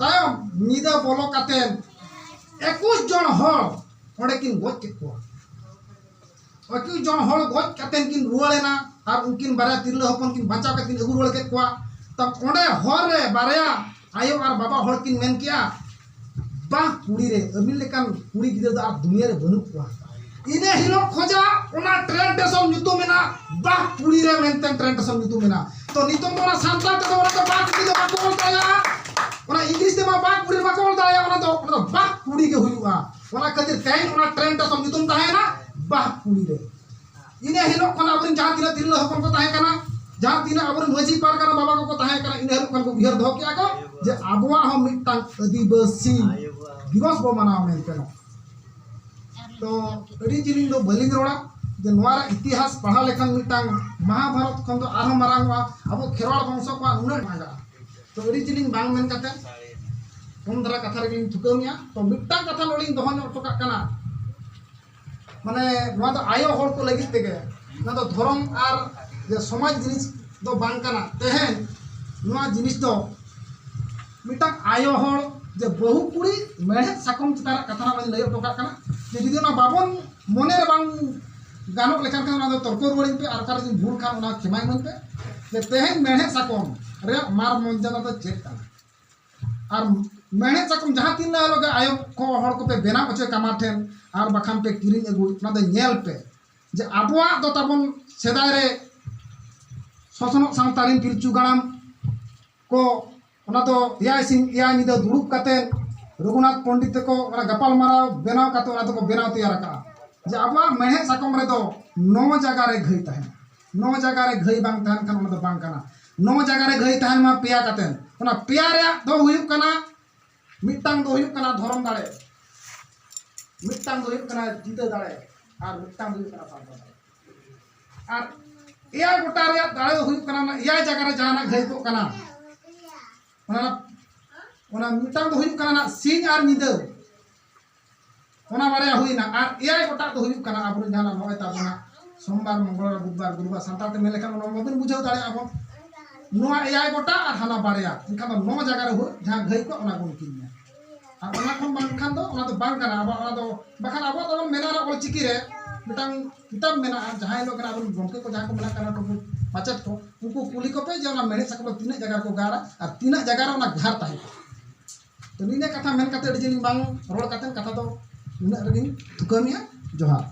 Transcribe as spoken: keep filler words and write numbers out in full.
ᱛᱟᱭᱚᱢ ᱧᱤᱫᱟᱹ ᱵᱚᱞᱚ ᱠᱟᱛᱮ ᱮᱠᱩᱥ ᱡᱚᱱ ᱦᱚᱲ ᱚᱸᱰᱮ ᱠᱤᱱ ᱜᱚᱡ ᱠᱮᱫ ᱠᱚᱣᱟ᱾ ᱮᱠᱩᱥ ᱡᱚᱱ ᱦᱚᱲ ᱜᱚᱡ ᱠᱟᱛᱮ ᱠᱤᱱ ᱨᱩᱣᱟᱹᱲ ᱮᱱᱟ ᱟᱨ ᱩᱱᱠᱤᱱ ᱵᱟᱨᱭᱟ ᱛᱤᱨᱞᱟᱹ ᱦᱚᱯᱚᱱ ᱠᱤᱱ ᱵᱟᱧᱪᱟᱣ ᱠᱟᱛᱮ ᱠᱤᱱ ᱟᱹᱜᱩ ᱨᱩᱣᱟᱹᱲ ᱠᱮᱫ ᱠᱚᱣᱟ᱾ ᱛᱟᱵ ᱚᱸᱰᱮ ᱦᱚᱨ ᱨᱮ ᱵᱟᱨᱭᱟ ᱟᱭᱳ ᱟᱨ ᱵᱟᱵᱟ ᱦᱚᱲ ᱠᱤᱱ ᱢᱮᱱ ᱠᱮᱜᱼᱟ, "ᱵᱟᱦ ᱠᱩᱲᱤ ᱨᱮ, ᱟᱹᱵᱤᱱ ᱞᱮᱠᱟᱱ ᱠᱩᱲᱤ ᱜᱤᱫᱽᱨᱟᱹ ᱫᱚ ᱟᱨ ᱫᱩᱱᱤᱭᱟᱹ ᱨᱮ ᱵᱟᱹᱱᱩᱜ ᱠᱚᱣᱟ᱾" ᱤᱱᱟᱹ ᱦᱤᱞᱳᱜ ᱠᱷᱚᱱᱟᱜ ᱚᱱᱟ ᱴᱨᱮᱱ ᱥᱴᱮᱥᱚᱱ ᱧᱩᱛᱩᱢ ᱮᱱᱟ ᱵᱟᱦ ᱠᱩᱲᱤ ᱨᱮ ᱢᱮᱱᱛᱮ ᱴᱨᱮᱱ ᱥᱴᱮᱥᱚᱱ ᱧᱩᱛᱩᱢ ᱮᱱᱟ᱾ ᱛᱚ ᱱᱤᱛᱚᱝ ᱫᱚ ᱚᱱᱟ ᱥᱟᱱᱛᱟᱲ ᱛᱮᱫᱚ ᱚᱱᱟ ᱫᱚ ᱵᱟᱦ ᱠᱩᱲᱤ ᱫᱚ ᱵᱟᱠᱚ ᱚᱞ ᱫᱟᱲᱮᱭᱟᱜᱼᱟ, ᱚᱱᱟ ᱤᱝᱞᱤᱥ ᱛᱮᱢᱟ ᱵᱟᱦ ᱠᱩᱲᱤ ᱵᱟᱠᱚ ᱚᱞ ᱫᱟᱲᱮᱭᱟᱜᱼᱟ, ᱚᱱᱟ ᱫᱚ, ᱚᱱᱟ ᱫᱚ ᱵᱟᱦ ᱠᱩᱲᱤ ᱜᱮ ᱦᱩᱭᱩᱜᱼᱟ᱾ ᱚᱱᱟ ᱠᱷᱟᱹᱛᱤᱨ ᱛᱮᱦᱮᱧ ᱚᱱᱟ ᱴᱨᱮᱱ ᱥᱴᱮᱥᱚᱱ ᱧᱩᱛᱩᱢ ᱛᱟᱦᱮᱸᱭᱮᱱᱟ ᱵᱟᱦ ᱠᱩᱲᱤ ᱨᱮ᱾ ᱤᱱᱟᱹ ᱦᱤᱞᱳᱜ ᱠᱷᱚᱱ ᱟᱵᱚᱨᱮᱱ ᱡᱟᱦᱟᱸ ᱛᱤᱱᱟᱹᱜ ᱛᱤᱨᱞᱟᱹ ᱦᱚᱯᱚᱱ ᱠᱚ ᱛᱟᱦᱮᱸ ᱠᱟᱱᱟ, ᱡᱟᱦᱟᱸ ᱛᱤᱱᱟᱹᱜ ᱟᱵᱚᱨᱮᱱ ᱢᱟᱹᱡᱷᱤ ᱯᱟᱨᱜᱟᱱᱟ ᱵᱟᱵᱟ ᱠᱚᱠᱚ ᱛᱟᱦᱮᱸ ᱠᱟᱱᱟ, ᱤᱱᱟᱹ ᱦᱤᱞᱳᱜ ᱠᱷᱚᱱ ᱠᱚ ᱩᱭᱦᱟᱹᱨ ᱫᱚᱦᱚ ᱠᱮᱜᱼᱟ ᱠᱚ ᱡᱮ ᱟᱵᱚᱣᱟᱜ ᱦᱚᱸ ᱢᱤᱫᱴᱟᱝ ᱟᱹᱫᱤᱵᱟᱹᱥᱤ ᱫᱤᱵᱚᱥ ᱵᱚ ᱢᱟᱱᱟᱣᱟ ᱢᱮᱱᱛᱮ᱾ ᱛᱚ ᱟᱹᱰᱤ ᱡᱤᱞᱤᱧ ᱫᱚ ᱵᱟᱹᱞᱤᱧ ᱨᱚᱲᱟ, ᱡᱮ ᱱᱚᱣᱟ ᱨᱮᱭᱟᱜ ᱤᱛᱤᱦᱟᱥ ᱯᱟᱲᱦᱟᱣ ᱞᱮᱠᱷᱟᱱ ᱢᱤᱫᱴᱟᱝ ᱢᱚᱦᱟᱵᱷᱟᱨᱚᱛ ᱠᱷᱚᱱ ᱫᱚ ᱟᱨᱦᱚᱸ ᱢᱟᱨᱟᱝᱚᱜᱼᱟ, ᱟᱵᱚ ᱠᱷᱮᱨᱣᱟᱲ ᱵᱚᱝᱥᱚ ᱠᱚᱣᱟᱜ ᱱᱩᱱᱟᱹᱜ ᱢᱟᱸᱜᱟᱜᱼᱟ᱾ ᱛᱚ ᱟᱹᱰᱤ ᱡᱤᱞᱤᱧ ᱵᱟᱝ ᱢᱮᱱ ᱠᱟᱛᱮ ᱠᱚᱢ ᱫᱷᱟᱨᱟ ᱠᱟᱛᱷᱟ ᱨᱮᱜᱮᱞᱤᱧ ᱛᱷᱩᱠᱟᱹᱢᱮᱜᱼᱟ᱾ ᱛᱚ ᱢᱤᱫᱴᱟᱝ ᱠᱟᱛᱷᱟ ᱱᱚᱰᱮᱧ ᱫᱚᱦᱚ ᱧᱚᱜ ᱦᱚᱴᱚ ᱠᱟᱜ ᱠᱟᱱᱟ, ᱢᱟᱱᱮ ᱱᱚᱣᱟ ᱫᱚ ᱟᱭᱳ ᱦᱚᱲ ᱠᱚ ᱞᱟᱹᱜᱤᱫ ᱛᱮᱜᱮ, ᱱᱚᱣᱟ ᱫᱚ ᱫᱷᱚᱨᱚᱢ ᱟᱨ ᱡᱮ ᱥᱚᱢᱟᱡᱽ ᱡᱤᱱᱤᱥ ᱫᱚ ᱵᱟᱝ ᱠᱟᱱᱟ᱾ ᱛᱮᱦᱮᱧ ᱱᱚᱣᱟ ᱡᱤᱱᱤᱥ ᱫᱚ ᱢᱤᱫᱴᱟᱝ ᱟᱭᱳ ᱦᱚᱲ ᱡᱮ ᱵᱟᱹᱦᱩ ᱠᱩᱲᱤ ᱢᱮᱲᱦᱮᱫ ᱥᱟᱠᱚᱢ ᱪᱮᱛᱟᱱ ᱨᱮ ᱠᱟᱛᱷᱟ ᱱᱚᱣᱟ ᱞᱟᱹᱭ ᱦᱚᱴᱚ ᱠᱟᱜ ᱠᱟᱱᱟ, ᱡᱮ ᱡᱩᱫᱤ ᱚᱱᱟ ᱵᱟᱵᱚᱱ ᱢᱚᱱᱮ ᱨᱮ ᱵᱟᱝ ᱜᱟᱱᱚᱜ ᱞᱮᱠᱟᱱ ᱠᱷᱟᱱ ᱚᱱᱟ ᱫᱚ ᱛᱚᱨᱠᱚ ᱨᱩᱣᱟᱹᱲᱤᱧ ᱯᱮ, ᱟᱨ ᱚᱠᱟᱨᱮ ᱡᱩᱫᱤ ᱵᱷᱩᱞ ᱠᱷᱟᱱ ᱚᱱᱟ ᱠᱷᱮᱢᱟ ᱤᱢᱟᱹᱧ ᱯᱮ᱾ ᱡᱮ ᱛᱮᱦᱮᱧ ᱢᱮᱲᱦᱮᱫ ᱥᱟᱠᱚᱢ ᱨᱮᱭᱟᱜ ᱢᱟᱨ ᱢᱚᱨᱡᱟᱫᱟ ᱫᱚ ᱪᱮᱫ ᱠᱟᱱᱟ? ᱟᱨ ᱢᱮᱲᱦᱮᱫ ᱥᱟᱠᱚᱢ ᱡᱟᱦᱟᱸ ᱛᱤᱱᱟᱹᱜ ᱦᱤᱞᱳᱜ ᱜᱮ ᱟᱭᱳ ᱠᱚ ᱦᱚᱲ ᱠᱚᱯᱮ ᱵᱮᱱᱟᱣ ᱦᱚᱪᱚᱭ ᱠᱟᱢᱟᱨ ᱴᱷᱮᱱ ᱟᱨ ᱵᱟᱠᱷᱟᱱ ᱯᱮ ᱠᱤᱨᱤᱧ ᱟᱹᱜᱩᱭ, ᱚᱱᱟ ᱫᱚ ᱧᱮᱞ ᱯᱮ ᱡᱮ ᱟᱵᱚᱣᱟᱜ ᱫᱚ ᱛᱟᱵᱚᱱ ᱥᱮᱫᱟᱭ ᱨᱮ ᱥᱚᱥᱱᱚᱜ ᱥᱟᱶᱛᱟ ᱨᱮᱱ ᱯᱤᱞᱪᱩ ᱜᱟᱲᱟᱢ ᱠᱚ ᱚᱱᱟ ᱫᱚ ᱮᱭᱟᱭ ᱥᱤᱧ ᱮᱭᱟᱭ ᱧᱤᱫᱟᱹ ᱫᱩᱲᱩᱵ ᱠᱟᱛᱮ ᱨᱚᱜᱷᱩᱱᱟᱛᱷ ᱯᱚᱱᱰᱤᱛ ᱛᱮᱠᱚ ᱚᱱᱟ ᱜᱟᱯᱟᱞ ᱢᱟᱨᱟᱣ ᱵᱮᱱᱟᱣ ᱠᱟᱛᱮ ᱚᱱᱟ ᱫᱚᱠᱚ ᱵᱮᱱᱟᱣ ᱛᱮᱭᱟᱨ ᱟᱠᱟᱫᱼᱟ᱾ ᱡᱮ ᱟᱵᱚᱣᱟᱜ ᱢᱮᱲᱦᱮᱫ ᱥᱟᱠᱚᱢ ᱨᱮᱫᱚ ᱱᱚ ᱡᱟᱭᱜᱟ ᱨᱮ ᱜᱷᱟᱹᱭ ᱛᱟᱦᱮᱱᱟ, ᱱᱚ ᱡᱟᱭᱜᱟ ᱨᱮ ᱜᱷᱟᱹᱭ ᱵᱟᱝ ᱛᱟᱦᱮᱱ ᱠᱷᱟᱱ ᱚᱱᱟ ᱫᱚ ᱵᱟᱝ ᱠᱟᱱᱟ᱾ ᱱᱚ ᱡᱟᱭᱜᱟ ᱨᱮ ᱜᱷᱟᱹᱭ ᱛᱟᱦᱮᱱ ᱢᱟ ᱯᱮᱭᱟ ᱠᱟᱛᱮ, ᱚᱱᱟ ᱯᱮᱭᱟ ᱨᱮᱭᱟᱜ ᱫᱚ ᱦᱩᱭᱩᱜ ᱠᱟᱱᱟ, ᱢᱤᱫᱴᱟᱝ ᱫᱚ ᱦᱩᱭᱩᱜ ᱠᱟᱱᱟ ᱫᱷᱚᱨᱚᱢ ᱫᱟᱲᱮ, ᱢᱤᱫᱴᱟᱝ ᱫᱚ ᱦᱩᱭᱩᱜ ᱠᱟᱱᱟ ᱡᱤᱛᱟᱹ ᱫᱟᱲᱮ, ᱟᱨ ᱢᱤᱫᱴᱟᱝ ᱫᱚ ᱦᱩᱭᱩᱜ ᱠᱟᱱᱟ ᱥᱟᱨᱡᱚᱢ ᱫᱟᱲᱮ᱾ ᱟᱨ ᱮᱭᱟᱭ ᱜᱚᱴᱟ ᱨᱮᱭᱟᱜ ᱫᱟᱲᱮ ᱫᱚ ᱦᱩᱭᱩᱜ ᱠᱟᱱᱟ ᱚᱱᱟ ᱮᱭᱟᱭ ᱡᱟᱭᱜᱟ ᱨᱮ ᱡᱟᱦᱟᱱᱟᱜ ᱜᱷᱟᱹᱭ ᱠᱚᱜ ᱠᱟᱱᱟ, ᱚᱱᱟ, ᱚᱱᱟ ᱢᱤᱫᱴᱟᱝ ᱫᱚ ᱦᱩᱭᱩᱜ ᱠᱟᱱᱟ ᱱᱟᱜ ᱥᱤᱧ ᱟᱨ ᱧᱤᱫᱟᱹ, ᱚᱱᱟ ᱵᱟᱨᱭᱟ ᱦᱩᱭᱱᱟ᱾ ᱟᱨ ᱮᱭᱟᱭ ᱜᱚᱴᱟ ᱫᱚ ᱦᱩᱭᱩᱜ ᱠᱟᱱᱟ ᱟᱵᱚᱨᱮᱱ ᱡᱟᱦᱟᱱᱟᱜ ᱱᱚᱜᱼᱚᱭ ᱛᱟᱵᱚᱱᱟ ᱥᱳᱢᱵᱟᱨ, ᱢᱚᱝᱜᱚᱞᱵᱟᱨ, ᱵᱩᱫᱷᱵᱟᱨ, ᱜᱩᱨᱩᱵᱟᱨ, ᱥᱟᱱᱛᱟᱲ ᱛᱮ ᱢᱮᱱ ᱞᱮᱠᱷᱟᱱ ᱚᱱᱟ ᱢᱟᱵᱚᱱ ᱵᱩᱡᱷᱟᱹᱣ ᱫᱟᱲᱮᱭᱟᱜᱼᱟ ᱵᱚᱱ᱾ ᱱᱚᱣᱟ ᱮᱭᱟᱭ ᱜᱚᱴᱟ ᱟᱨ ᱦᱟᱱᱟ ᱵᱟᱨᱭᱟ, ᱮᱱᱠᱷᱟᱱ ᱫᱚ ᱱᱚ ᱡᱟᱭᱜᱟ ᱨᱮ ᱦᱩᱭ, ᱡᱟᱦᱟᱸ ᱜᱷᱟᱹᱭ ᱠᱚ ᱚᱱᱟ ᱵᱚᱱ ᱠᱤᱨᱤᱧᱟ᱾ ᱟᱨ ᱚᱱᱟ ᱠᱷᱚᱱ ᱵᱟᱝᱠᱷᱟᱱ ᱫᱚ ᱚᱱᱟ ᱫᱚ ᱵᱟᱝ ᱠᱟᱱᱟ ᱟᱵᱚᱣᱟᱜ, ᱚᱱᱟ ᱫᱚ ᱵᱟᱠᱷᱟᱱ ᱟᱵᱚᱣᱟᱜ ᱫᱚᱵᱚᱱ ᱢᱮᱱᱟ ᱚᱞᱪᱤᱠᱤ ᱨᱮ ᱢᱤᱫᱴᱟᱝ ᱠᱤᱛᱟᱹᱵ ᱢᱮᱱᱟᱜᱼᱟ, ᱡᱟᱦᱟᱸ ᱦᱤᱞᱳᱜ ᱠᱟᱱᱟ ᱟᱵᱚᱨᱮᱱ ᱜᱚᱢᱠᱮ ᱠᱚ ᱡᱟᱦᱟᱸ ᱠᱚ ᱢᱮᱱᱟᱜ ᱠᱟᱱᱟ ᱴᱩᱰᱩ ᱢᱟᱪᱮᱫ ᱠᱚ, ᱩᱱᱠᱩ ᱠᱩᱞᱤ ᱠᱚᱯᱮ ᱡᱮ ᱚᱱᱟ ᱢᱮᱲᱦᱮᱫ ᱥᱟᱠᱟᱢ ᱫᱚ ᱛᱤᱱᱟᱹᱜ ᱡᱟᱭᱜᱟ ᱨᱮᱠᱚ ᱜᱟᱨᱟ ᱟᱨ ᱛᱤᱱᱟᱹᱜ ᱡᱟᱭᱜᱟ ᱨᱮ ᱚᱱᱟ ᱜᱷᱟᱨ ᱛᱟᱦᱮᱸ ᱠᱟᱱᱟ᱾ ᱛᱚ ᱱᱤᱭᱟᱹ ᱠᱟᱛᱷᱟ ᱢᱮᱱ ᱠᱟᱛᱮ ᱟᱹᱰᱤ ᱡᱤᱞᱤᱧ ᱵᱟᱝ ᱨᱚᱲ ᱠᱟᱛᱮ ᱠᱟᱛᱷᱟ ᱫᱚ ᱱᱤᱱᱟᱹᱜ ᱨᱮᱜᱮᱧ ᱛᱷᱩᱠᱟᱹᱢᱮᱜᱼᱟ᱾ ᱡᱚᱦᱟᱨ᱾